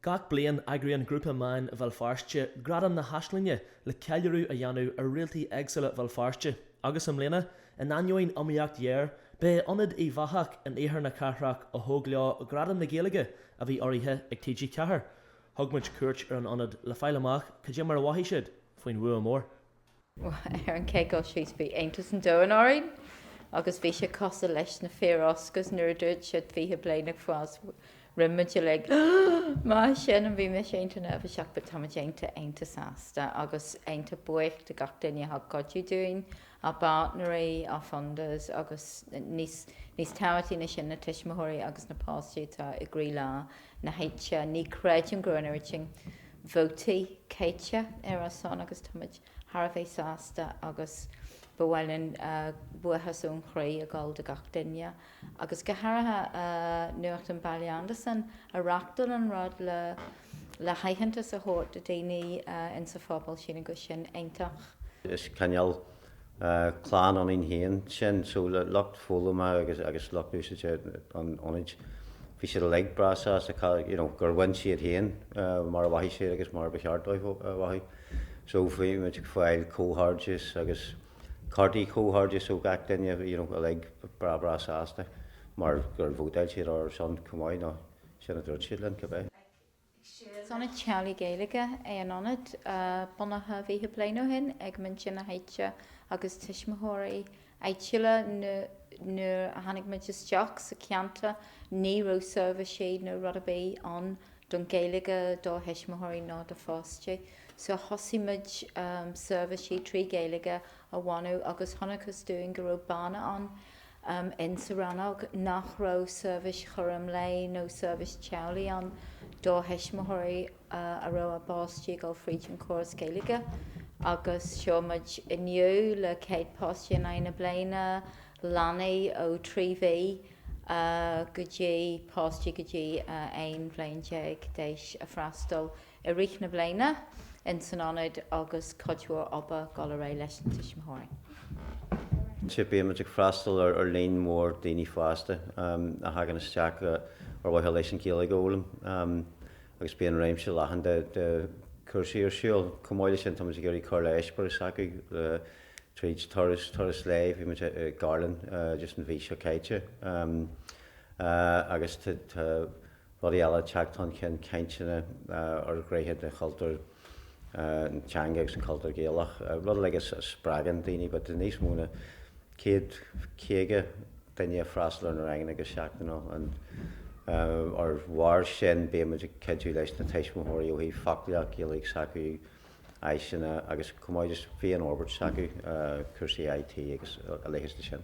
Gach bliain, eagraíonn Grúpa Meán Bhéal Feirste Gradaim na hAislinge le ceiliúradh a dhéanamh ar réaltaí éagsúla Bhéal Feirste agus i mbliana, in ainneoin iomaíocht ghéar, ba é Ionad Uíbh Eachach in iarthar na cathrach a thóg leo Gradam na Gaeilge a bhí urraithe ag TG4. Thug muid cuairt ar an ionad le fáil amach cad é mar a mhothaigh siad faoin bhua mór. Ar an chéad dul síos bhí iontas an domhain orainn agus bhí sé cosúil leis na fíor Oscars nuair a dúirt siad 20 bliain ag fás rinne muid uilig maith sin and bhí mise iontach neirbhíseach but tá muid iontach iontach sásta agus iontach buíoch de gach duine a thug cuidiú dúinn, ár bpáirtnéirí, ár funders agus níos níos tábhachtaí ná sin na tuismitheoirí agus na páistí atá i gcroílár na háite. Ní chreidim go raibh an oiread sin vótaí caite ar ár son agus tá muid thar a bheith sásta agus ba mhaith linn buíochas ón chroí a dhul do gach duine agus go háirithe Nuachtán Baile Andarsan a reáchtáil an rud le le haitheantas a thabhairt do daoine insa phobal, sílim go sin iontach. Is cineál clann ionainn féin sinn, so lucht foghlama agus agus lucht úsáide an ionaid, bhí siad uilig breá sásta you know gur bhain siad féin mar a mhothaigh siad agus mar ba cheart dóibh a mhothú. So bhí muid ag fáil comhghairdeas agus cártaí comhghairdeas ó gach duine you know uilig breá breá sásta mar gur vótáil siad ar ár son chomh maith nó sin a dúirt siad linn cibé. Is ionad teaghlaigh Gaeilge é an Ionad, bunaithe 20 bliain ó shin ag muintir na háite agus tuismitheoirí áitiúla. Nuair a tháinig muid isteach sa cheantar ní raibh seirbhísí nó rud ar bith ann don Ghaeilge do thuismitheoirí ná do pháistí. So thosaigh muid seirbhísí trí Ghaeilge a bhunú agus chonacthas dúinn go raibh bearna ann in sa rannóg, nach raibh seirbhís chúram lae nó seirbhís teaghlaigh ann do thuismitheoirí a raibh a bpáistí ag dul fríd an chóras Gaeilge. Agus seo muid inniu le 100 páiste in aghaidh na bliana, leanaí ó 3 mhí go dtí páistí go dtí 11 bhliain d'aois ag freastal i rith na bliana in san ionad agus cuid mhór obair ag dul ar aghaidh leis na tuismitheoirí. Sea, bíonn muid ag freastal ar líon mór daoine fásta a thagann isteach ar mhaithe leis an Ghaeilge a fhoghlaim agus bíonn réimse leathan de chúrsaí ar siúl. Chomh maith leis sin, táimid ag iarraidh cur le eispéireas s'acu le tríd turas, turas lae, bhí muid i gCairlinn just an mhí seo caite agus tá rudaí eile ag teacht chun cinn, cainteanna ar ghnéithe de chultúr an teanga agus an cultúr Gaelach, rud uilig a spreagann daoine, but tá níos mó ná 150 duine ag freastal ar na ranganna go seachtainiúil and ar bharr sin bíonn muid ag cuidiú leis na tuismitheoirí ó thaobh foclaíocht Gaeilge s'acu, áiseanna agus chomh maith just féinfhorbairt s'acu, cúrsaí IT agus a leithéid de sin.